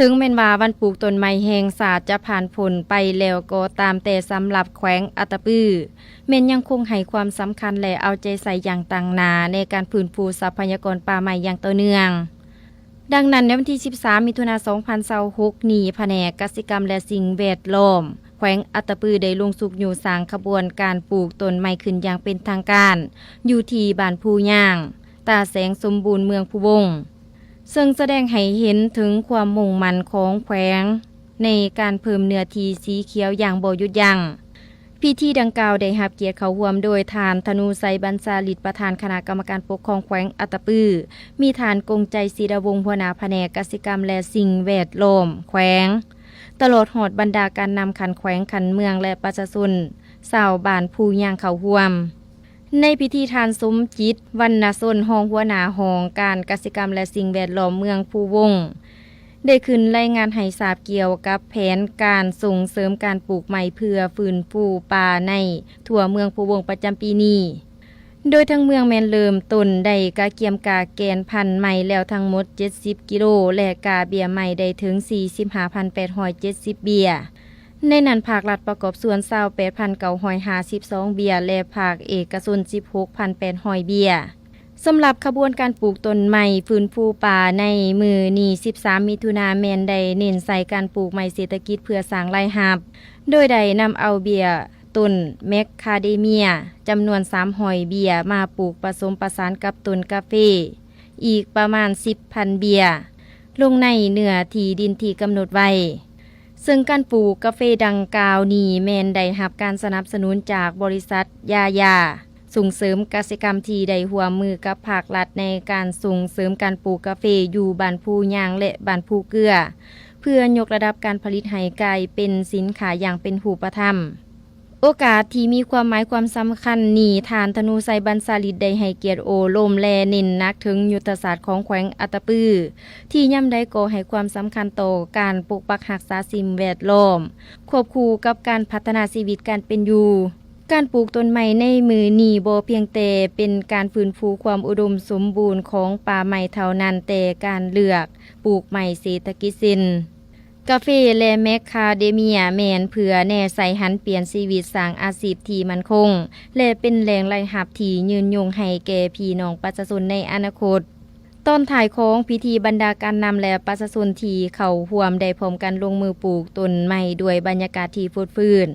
ເຖິງແມ່ນວ່າວັນປູກຕົ້ນໄມ້ແຫ່ງຊາດຈະຜ່ານພົ້ນໄປແລ້ວກໍຕາມ, ແຕ່ສຳລັບແຂວງອັດຕະປື ແມ່ນຍັງຄົງໃຫ້ຄວາມສຳຄັນ ແລະ ເອົາໃຈໃສ່ຢ່າງຕັ້ງໜ້າໃນການຟື້ນຟູຊັບພະຍາກອນປ່າໄມ້ຢ່າງຕໍ່ເນື່ອງ. ດັ່ງນັ້ນ, ໃນວັນທີສິບສາມ ມິຖຸນາ ສອງພັນຊາວຫົກນີ້, ພະແນກກະສິກຳ ແລະ ສິ່ງແວດລ້ອມ ແຂວງອັດຕະປື ໄດ້ລົງຊຸກຍູ້ສ້າງຂະບວນການປູກຕົ້ນໄມ້ຂຶ້ນຢ່າງເປັນທາງການ ຢູ່ທີ່ບ້ານພູຍາງ, ຕາແສງສົມບູນ, ເມືອງພູວົງ, ເຊິ່ງສະແດງໃຫ້ເຫັນເຖິງຄວາມມຸ່ງໝັ້ນຂອງແຂວງ ໃນການເພີ່ມເນື້ອທີ່ສີຂຽວຢ່າງບໍ່ຢຸດຢັ້ງ. ພິທີດັ່ງກ່າວໄດ້ຮັບກຽດເຂົ້າຮ່ວມໂດຍທ່ານ ທະນູໄຊ ບັນຊາລິດ ປະທານຄະນະກຳມະການປົກຄອງແຂວງອັດຕະປື, ມີທ່ານ ກົງໄຈ ສີດາວົງ ຫົວໜ້າພະແນກກະສິກຳ ແລະ ສິ່ງແວດລ້ອມແຂວງ, ຕະຫຼອດຮອດບັນດາການນຳຂັ້ນແຂວງ, ຂັ້ນເມືອງ ແລະ ປະຊາຊົນຊາວບ້ານພູຍາງເຂົ້າຮ່ວມ. ໃນພິທີ, ທ່ານ ສົມຈິດ ວັນນະຊົນ ຮອງຫົວໜ້າຫ້ອງການກະສິກຳ ແລະ ສິ່ງແວດລ້ອມເມືອງພູວົງ ໄດ້ຂຶ້ນລາຍງານໃຫ້ຊາບກ່ຽວກັບແຜນການສົ່ງເສີມການປູກໄມ້ເພື່ອຟື້ນຟູປ່າໃນທົ່ວເມືອງພູວົງປະຈຳປີນີ້, ໂດຍທາງເມືອງແມ່ນເລີ່ມຕົ້ນໄດ້ກະກຽມກາແກ່ນພັນໄມ້ແລ້ວທັງໝົດເຈັດສິບກິໂລ ແລະ ກາເບ້ຍໄມ້ໄດ້ເຖິງສີ່ສິບຫ້າພັນແປດຮ້ອຍເຈັດສິບເບ້ຍ. ໃນນັ້ນ, ພາກລັດປະກອບສ່ວນຊາວແປດພັນເກົ້າຮ້ອຍຫ້າສິບສອງເບ້ຍ ແລະ ພາກເອກະຊົນສິບຫົກພັນແປດຮ້ອຍເບ້ຍ. ສຳລັບຂະບວນການປູກຕົ້ນໄມ້ຟື້ນຟູປ່າໃນມື້ນີ້ ສິບສາມ ມິຖຸນາ ແມ່ນໄດ້ເນັ້ນໃສ່ການປູກໄມ້ເສດຖະກິດເພື່ອສ້າງລາຍຮັບ, ໂດຍໄດ້ນຳເອົາເບ້ຍຕົ້ນແມັກຄາເດເມຍ ຈຳນວນສາມຮ້ອຍເບ້ຍ ມາປູກປະສົມປະສານກັບຕົ້ນກາເຟ ອີກປະມານສິບພັນເບ້ຍ ລົງໃນເນື້ອທີ່ດິນທີ່ກຳນົດໄວ້. ເຊິ່ງການປູກກາເຟດັ່ງກ່າວນີ້ແມ່ນໄດ້ຮັບການສະໜັບສະໜູນຈາກບໍລິສັດຢາຢາ ສົ່ງເສີມກະສິກຳ ທີ່ໄດ້ຮ່ວມມືກັບພາກລັດໃນການສົ່ງເສີມການປູກກາເຟຢູ່ບ້ານພູຍາງ ແລະ ບ້ານພູເກືອ ເພື່ອຍົກລະດັບການຜະລິດໃຫ້ກາຍເປັນສິນຄ້າຢ່າງເປັນຮູບປະທຳ. ໂອກາດທີ່ມີຄວາມໝາຍຄວາມສຳຄັນນີ້, ທ່ານ ທະນູໄຊ ບັນຊາລິດ ໄດ້ໃຫ້ກຽດໂອ້ລົມ ແລະ ເນັ້ນໜັກເຖິງຍຸດທະສາດຂອງແຂວງອັດຕະປື ທີ່ຍາມໃດກໍໃຫ້ຄວາມສຳຄັນຕໍ່ການປົກປັກຮັກສາສິ່ງແວດລ້ອມ ຄວບຄູ່ກັບການພັດທະນາຊີວິດການເປັນຢູ່. ການປູກຕົ້ນໄມ້ໃນມື້ນີ້ບໍ່ພຽງແຕ່ເປັນການຟື້ນຟູຄວາມອຸດົມສົມບູນຂອງປ່າໄມ້ເທົ່ານັ້ນ, ແຕ່ການເລືອກປູກໄມ້ເສດຖະກິດເຊັ່ນ ກາເຟ ແລະ ແມັກຄາເດເມຍ ແມ່ນເພື່ອແນໃສ່ຫັນປ່ຽນຊີວິດ, ສ້າງອາຊີບທີ່ໝັ້ນຄົງ ແລະ ເປັນແຫຼ່ງລາຍຮັບທີ່ຍືນຍົງໃຫ້ແກ່ພີ່ນ້ອງປະຊາຊົນໃນອະນາຄົດ. ຕອນທ້າຍຂອງພິທີ, ບັນດາການນຳ ແລະ ປະຊາຊົນທີ່ເຂົ້າຮ່ວມໄດ້ພ້ອມກັນລົງມືປູກຕົ້ນໄມ້ດ້ວຍບັນຍາກາດທີ່ຟົດຟື້ນ,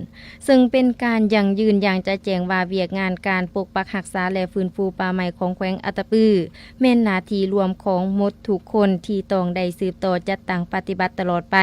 ເຊິ່ງເປັນການຢັ້ງຢືນຢ່າງຈະແຈ້ງວ່າ ວຽກງານການປົກປັກຮັກສາ ແລະ ຟື້ນຟູປ່າໄມ້ຂອງແຂວງອັດຕະປື ແມ່ນໜ້າທີ່ລວມຂອງໝົດທຸກຄົນທີ່ຕ້ອງໄດ້ສືບຕໍ່ຈັດຕັ້ງປະຕິບັດຕະຫຼອດໄປ.